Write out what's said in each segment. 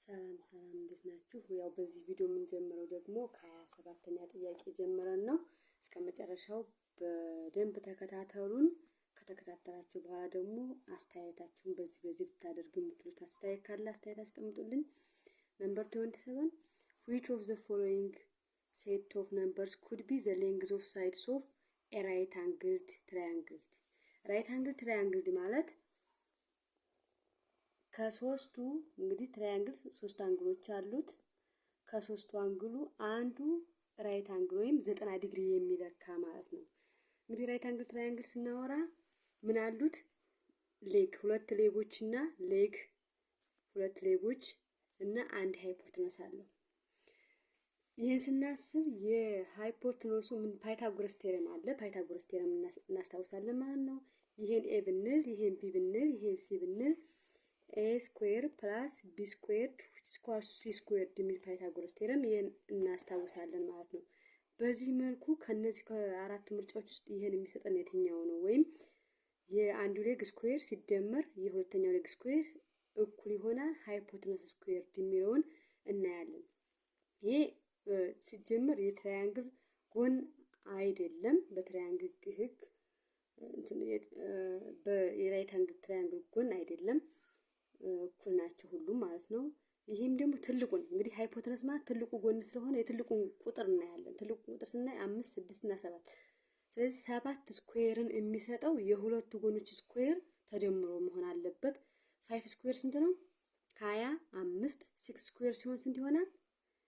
ሰላም ሰላም፣ እንዴት ናችሁ? ያው በዚህ ቪዲዮ የምንጀምረው ደግሞ ከ27ኛ ጥያቄ ጀምረን ነው። እስከ መጨረሻው በደንብ ተከታተሉን። ከተከታተላችሁ በኋላ ደግሞ አስተያየታችሁን በዚህ በዚህ ብታደርጉ የምትሉት አስተያየት ካለ አስተያየት አስቀምጡልኝ። Number 27: Which of the following set of numbers could be the length of sides of a right angled triangle? Right angle triangle ማለት ከሶስቱ እንግዲህ triangle ሶስት angle ኦች አሉት። ከሶስቱ angle ኡ አንዱ right angle ወይም 90 ዲግሪ የሚለካ ማለት ነው። እንግዲህ right angle triangle ስናወራ ምን አሉት? Leg፣ ሁለት leg ኦች እና leg፣ ሁለት leg ኦች እና አንድ hypotenuse አለው። ይህን ስናስብ የ hypotenuse ኡ ምን Pythagoras theorem አለ። Pythagoras theorem እናስታውሳለን ማለት ነው። ይሄን A ብንል፣ ይሄን B ብንል፣ ይሄን C ብንል፣ A square plus B square equals C square የሚል Pythagoras theorem ይሄን እናስታውሳለን ማለት ነው። በዚህ መልኩ ከነዚህ ከአራቱ ምርጫዎች ውስጥ ይሄን የሚሰጠን የትኛው ነው? ወይም የአንዱ leg square ሲደመር የሁለተኛው leg square እኩል ይሆናል hypotenuse square የሚለውን እናያለን። ይሄ ሲጀመር የ triangle ጎን አይደለም። በ triangle ህግ የ right angle triangle ጎን አይደለም። እኩል ናቸው ሁሉም ማለት ነው። ይህም ደግሞ ትልቁን እንግዲህ hypotenuse ማለት ትልቁ ጎን ስለሆነ የትልቁን ቁጥር እናያለን። ትልቁ ቁጥር ስናይ አምስት፣ ስድስት እና ሰባት። ስለዚህ ሰባት square ን የሚሰጠው የሁለቱ ጎኖች square ተደምሮ መሆን አለበት። Five square ስንት ነው? 25። Six square ሲሆን ስንት ይሆናል?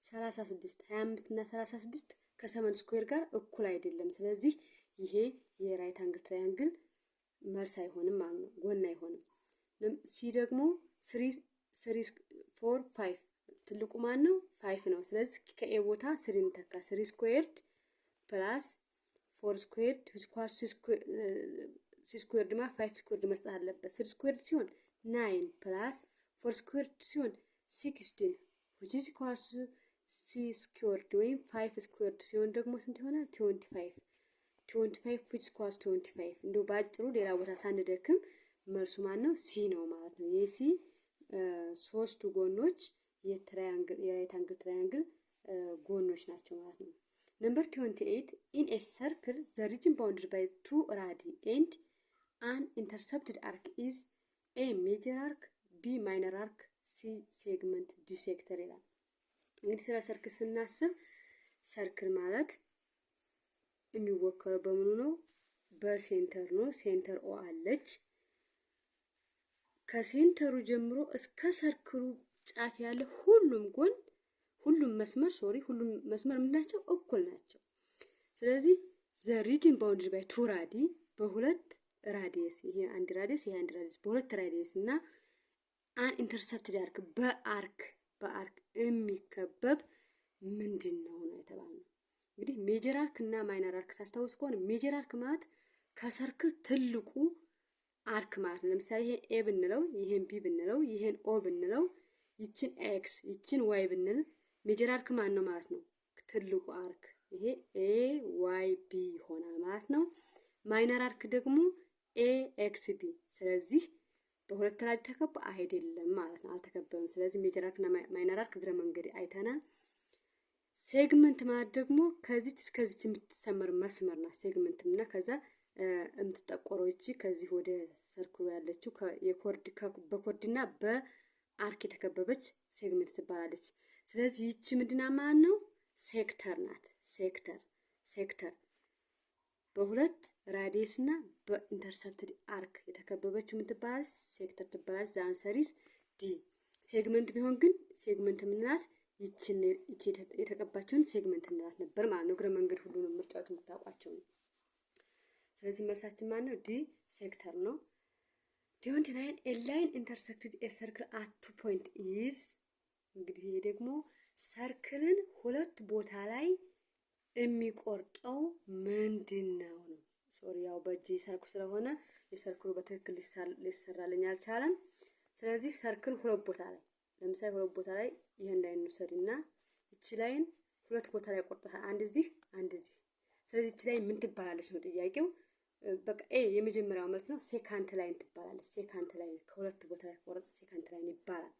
36። 25 እና 36 ከ seven square ጋር እኩል አይደለም። ስለዚህ ይሄ የ right angle triangle መልስ አይሆንም ማለት ነው፣ ጎን አይሆንም። C ደግሞ three, three, four, five። ትልቁ ማን ነው? Five ነው። ስለዚህ ከ A ቦታ three እንተካ። Three squared plus four squared C squared ማ five squared መስጠት አለበት። Three squared ሲሆን nine plus four squared ሲሆን 16 which is equals C squared ወይም five squared ሲሆን ደግሞ ስንት ይሆናል? 25። 25 which equals 25። እንደው በአጭሩ ሌላ ቦታ ሳንደክም መልሱ ማን ነው? C ነው ማለት ነው። የ C ሶስቱ ጎኖች የ triangle፣ የ right angle triangle ጎኖች ናቸው ማለት ነው። Number 28: In a circle, the region bounded by two radii and an intercepted arc is A major arc, B minor arc, C segment, D sector ይላል። እንግዲህ ስለ circle ስናስብ circle ማለት የሚወከለው በምኑ ነው? በ center ነው። Center O አለች። ከ center ኡ ጀምሮ እስከ circle ኡ ጫፍ ያለ ሁሉም ጎን፣ ሁሉም መስመር፣ sorry፣ ሁሉም መስመር ምንድን ናቸው? እኩል ናቸው። ስለዚህ the region bounded by two radii፣ በሁለት radius፣ ይሄ አንድ radius፣ ይሄ አንድ radius፣ በሁለት radius እና an intercepted arc፣ በ arc የሚከበብ ምንድን ነው ነው የተባልነው። እንግዲህ major arc እና minor arc ታስታውስ ከሆነ major arc ማለት ከ circle ትልቁ arc ማለት ነው። ለምሳሌ ይሄ A ብንለው፣ ይሄን B ብንለው፣ ይሄን O ብንለው፣ ይችን X፣ ይችን Y ብንል major arc ማን ነው ማለት ነው? ትልቁ arc ይሄ A Y B ይሆናል ማለት ነው። Minor arc ደግሞ A X B። ስለዚህ በሁለት radii ተከቦ አይደለም ማለት ነው፣ አልተከበበም። ስለዚህ major arc እና minor arc እግረ መንገድ አይተናል። Segment ማለት ደግሞ ከዚች እስከዚች የምትሰመር መስመር ናት segment እና ከዛ የምትጠቆረው እቺ ከዚህ ወደ circle ኡ ያለችው የ chord፣ በ chord ና በ arc የተከበበች segment ትባላለች። ስለዚህ ይቺ ምንድና ማለት ነው? ሴክተር ናት። Sector በሁለት radius እና በ intercepted arc የተከበበችው ምን ትባላለች? ሴክተር ትባላለች። The answer is D። Segment ቢሆን ግን segment የምንላት ይችን የተቀባችውን segment እንላት ነበር ማለት ነው። እግረ መንገድ ሁሉንም ምርጫዎች እንድታውቋቸው ነው። ስለዚህ መልሳችን ማን ነው? D sector ነው። 29: A line intersected a circle at two point is፣ እንግዲህ ይሄ ደግሞ circle ን ሁለት ቦታ ላይ የሚቆርጠው ምንድን ነው ነው። Sorry፣ ያው በእጅ circle ስለሆነ የ circle ኡ በትክክል ሊሰራልኝ አልቻለም። ስለዚህ circle ሁለት ቦታ ላይ፣ ለምሳሌ ሁለት ቦታ ላይ ይህን line እንውሰድና እቺ line ሁለት ቦታ ላይ ቆርጣታል። አንድ እዚህ፣ አንድ እዚህ። ስለዚህ እቺ line ምን ትባላለች ነው ጥያቄው። በቃ A የመጀመሪያው መልስ ነው። Secant line ትባላለች። Secant line ከሁለት ቦታ ላይ ቆረጠ secant line ይባላል።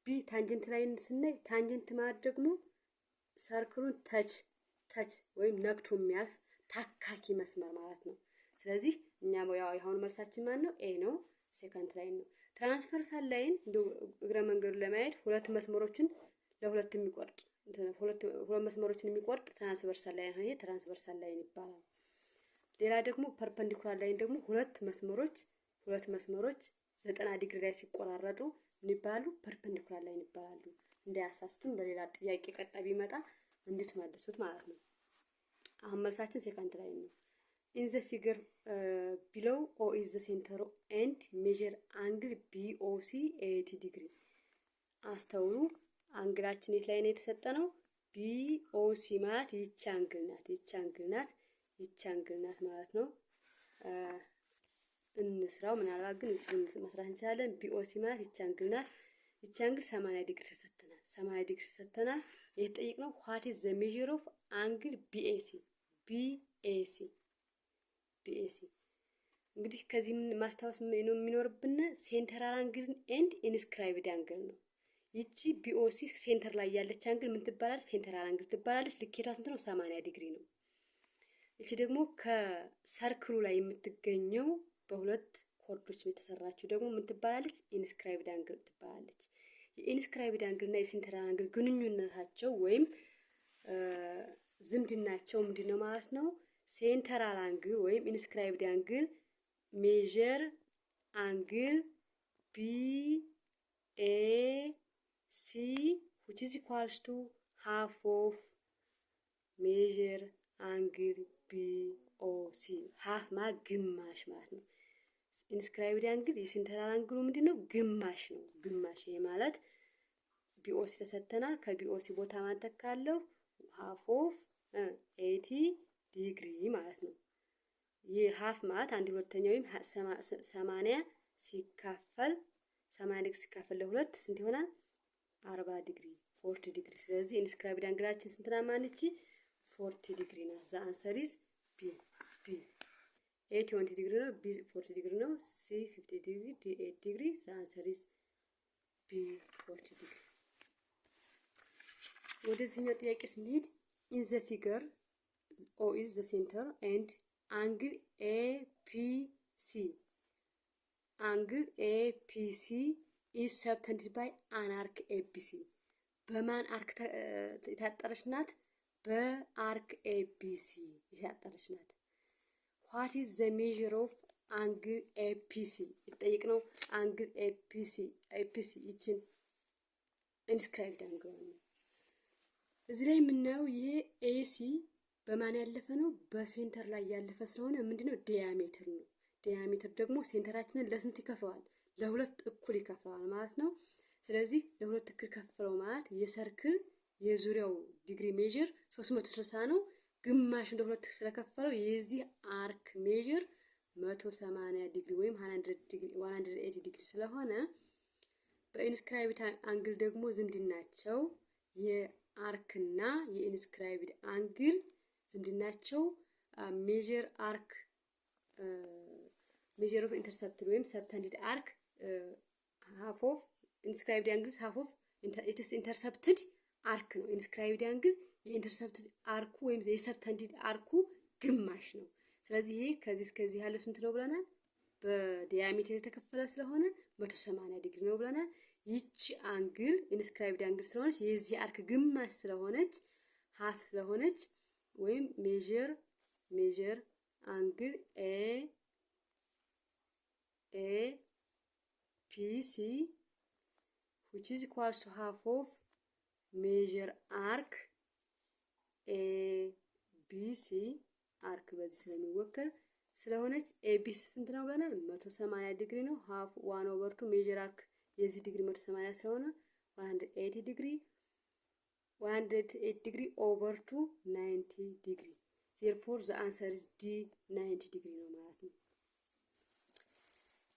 B tangent line ስናይ tangent ማለት ደግሞ circle ኡን touch ወይም ነክቶ የሚያልፍ ታካኪ መስመር ማለት ነው። ስለዚህ እኛ ያው የአሁኑ መልሳችን ማን ነው? A ነው። Secant line ነው። Transversal line እንደው እግረ መንገዱ ለማየት ሁለት መስመሮችን ለሁለት የሚቆርጥ፣ ሁለት መስመሮችን የሚቆርጥ transversal line፣ ይሄ transversal line ይባላል። ሌላ ደግሞ perpendicular line ደግሞ ሁለት መስመሮች 90 ዲግሪ ላይ ሲቆራረጡ ምን ይባላሉ? Perpendicular line ይባላሉ። እንዳያሳስቱን በሌላ ጥያቄ ቀጣይ ቢመጣ እንድትመልሱት ማለት ነው። አሁን መልሳችን secant line ነው። In the figure below, O is the center and measure angle BOC 80 degree። አስተውሉ። Angle ኣችን የት ላይ ነው የተሰጠ ነው? BOC ማለት ይቺ angle ናት። ይቺ angle ናት። ይቺ angle ናት ማለት ነው። እንስራው። ምናልባት ግን እዚሁ መስራት እንችላለን። BOC ማለት ይቺ angle ናት። ይቺ angle 80 ዲግሪ ተሰጥተናል። 80 ዲግሪ ተሰጥተናል። የተጠየቅነው what is the measure of angle BAC? BAC BAC እንግዲህ ከዚህ ማስታወስ የሚኖርብን central angle and inscribed angle ነው። ይቺ BOC center ላይ ያለች angle ምን ትባላለች? Central angle ትባላለች። ልኬቷ ስንት ነው? 80 ዲግሪ ነው። ይቺ ደግሞ ከ circle ኡ ላይ የምትገኘው በሁለት chord ኦች የተሰራችው ደግሞ ምን ትባላለች? Inscribed angle ትባላለች። የ inscribed angle እና የ central angle ግንኙነታቸው ወይም ዝምድናቸው ምንድን ነው ማለት ነው? Central angle ወይም inscribed angle measure angle BAC, which is equals to half of measure angle BOC። Half ማለት ግማሽ ማለት ነው። Inscribed angle የ central angle ኡ ምንድን ነው? ግማሽ ነው። ግማሽ ይሄ ማለት BOC ተሰጥተናል። ከ BOC ቦታ ማንተካለው half of 80 degree ማለት ነው። ይህ half ማለት አንድ ሁለተኛ ወይም 80 ሲካፈል 80 ዲግሪ ሲካፈል ለሁለት ስንት ይሆናል? 40 ዲግሪ፣ 40 ዲግሪ። ስለዚህ inscribed angle ኣችን ስንት ናት ማለች? 40 ዲግሪ ናት። The answer is B። B A 20 ዲግሪ ነው። B 40 ዲግሪ ነው። C 50 degree፣ D 8 degree። The answer is B, 40 degree። ወደዚህኛው ጥያቄ ስንሄድ in the figure, O is the center and angle APC, angle APC is subtended by an arc ABC። በማን arc የታጠረች ናት? በ arc ABC የታጠረች ናት። What is the measure of angle APC የተጠየቅነው angle APC። APC ይችን inscribed angle ነው። እዚህ ላይ የምናየው ይሄ AC በማን ያለፈ ነው? በ center ላይ ያለፈ ስለሆነ ምንድነው? Diameter ነው። Diameter ደግሞ center ኣችንን ለስንት ይከፍለዋል? ለሁለት እኩል ይከፍለዋል ማለት ነው። ስለዚህ ለሁለት እኩል ከፍለው ማለት የ circle የዙሪያው degree measure 360 ነው። ግማሽ ለሁለት ስለከፈለው የዚህ arc measure 180 ዲግሪ ወይም 180 ዲግሪ ስለሆነ በ inscribed angle ደግሞ ዝምድናቸው የ arc ና የ inscribed angle ዝምድናቸው measure arc, measure of intercepted ወይም subtended arc, half of inscribed angles, half of its intercepted arc ነው። Inscribed angle የ intercepted arc ኡ ወይም የ subtended arc ኡ ግማሽ ነው። ስለዚህ ይሄ ከዚህ እስከዚህ ያለው ስንት ነው ብለናል? በ diameter የተከፈለ ስለሆነ 180 ዲግሪ ነው ብለናል። ይቺ angle inscribed angle ስለሆነች የዚህ arc ግማሽ ስለሆነች፣ half ስለሆነች ወይም measure angle APC, which is equals to half of measure arc ABC። Arc በዚህ ስለሚወከል ስለሆነች ABC ስንት ነው ብለናል? 180 ዲግሪ ነው። Half, one over two measure arc የዚህ ዲግሪ 180 ስለሆነ 180 ዲግሪ፣ 180 degree over two, 90 degree። Therefore, the answer is D, 90 ዲግሪ ነው ማለት ነው።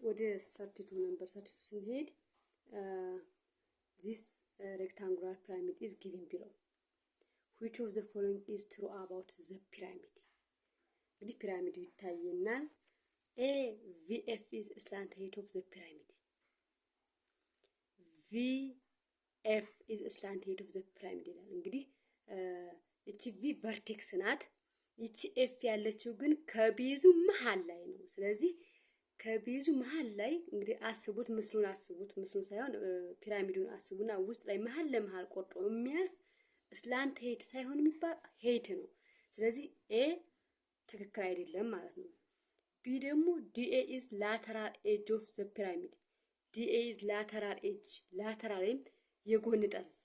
ወደ 32, number 32 ስንሄድ this rectangular pyramid is given below. Which of the following is true about the pyramid? እንግዲህ ፒራሚዱ ይታየናል። A, VF is slant height of the pyramid። V F is slant height of the pyramid ይላል። እንግዲህ እቺ V vertex ናት። ይቺ F ያለችው ግን ከ base ኡ መሀል ላይ ነው። ስለዚህ ከ base ኡ መሀል ላይ እንግዲህ አስቡት፣ ምስሉን አስቡት፣ ምስሉን ሳይሆን ፒራሚዱን አስቡና ውስጥ ላይ መሀል ለመሀል ቆርጦ የሚያልፍ slant height ሳይሆን የሚባል height ነው። ስለዚህ A ትክክል አይደለም ማለት ነው። B ደግሞ DA is lateral edge of the pyramid። DA is lateral edge፣ lateral ወይም የጎን ጠርዝ።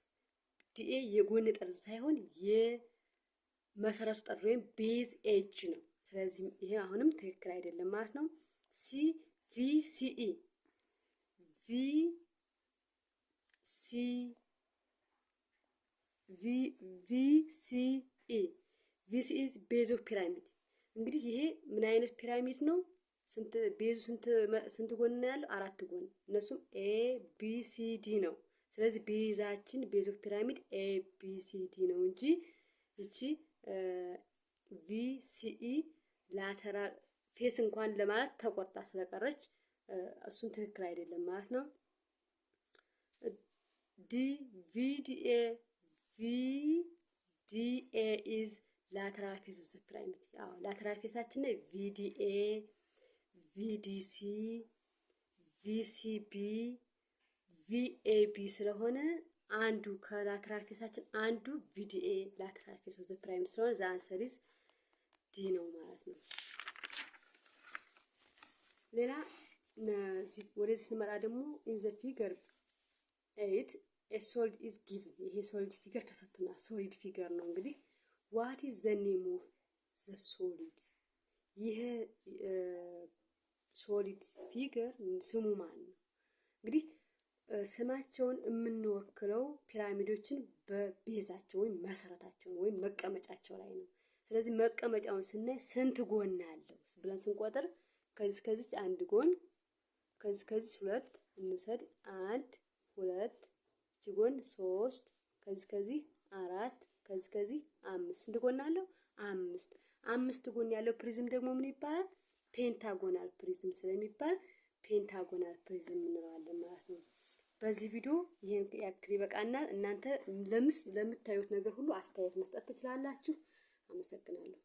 DA የጎን ጠርዝ ሳይሆን የመሰረቱ ጠርዝ ወይም base edge ነው። ስለዚህ ይሄ አሁንም ትክክል አይደለም ማለት ነው። C VCE V C V VCE VC is base of pyramid። እንግዲህ ይሄ ምን አይነት ፒራሚድ ነው? ስንት base ኡ ስንት ጎን ነው ያለው? አራት ጎን። እነሱም A B C D ነው። ስለዚህ base ኣችን base of pyramid A B C D ነው እንጂ ይቺ VCE lateral face እንኳን ለማለት ተቆርጣ ስለቀረች እሱም ትክክል አይደለም ማለት ነው። D VDA VDA is lateral face of the pyramid። አዎ lateral face ኣችን ላይ VDA፣ VDC፣ VCB፣ VAB ስለሆነ አንዱ ከ lateral face ኣችን አንዱ VDA lateral face of the pyramid ስለሆነ the answer is D ነው ማለት ነው። ሌላ ወደዚህ ስንመጣ ደግሞ in the figure 8 a solid is given። ይሄ solid figure ተሰጥቶናል። Solid figure ነው እንግዲህ። What is the name of the solid? ይሄ solid figure ስሙ ማን ነው? እንግዲህ ስማቸውን የምንወክለው ፒራሚዶችን በ base ኣቸው ወይም መሰረታቸው ወይም መቀመጫቸው ላይ ነው። ስለዚህ መቀመጫውን ስናይ ስንት ጎን አለው ብለን ስንቆጥር ከዚህ ከዚች አንድ ጎን፣ ከዚህ ከዚህ ሁለት እንውሰድ፣ አንድ፣ ሁለት፣ እቺ ጎን ሶስት፣ ከዚህ ከዚህ አራት፣ ከዚህ ከዚህ አምስት። ስንት ጎን አለው? አምስት። አምስት ጎን ያለው ፕሪዝም ደግሞ ምን ይባላል? Pentagonal prism ስለሚባል pentagonal prism እንለዋለን ማለት ነው። በዚህ ቪዲዮ ይህን ያክል ይበቃናል። እናንተ ለምታዩት ነገር ሁሉ አስተያየት መስጠት ትችላላችሁ። አመሰግናለሁ።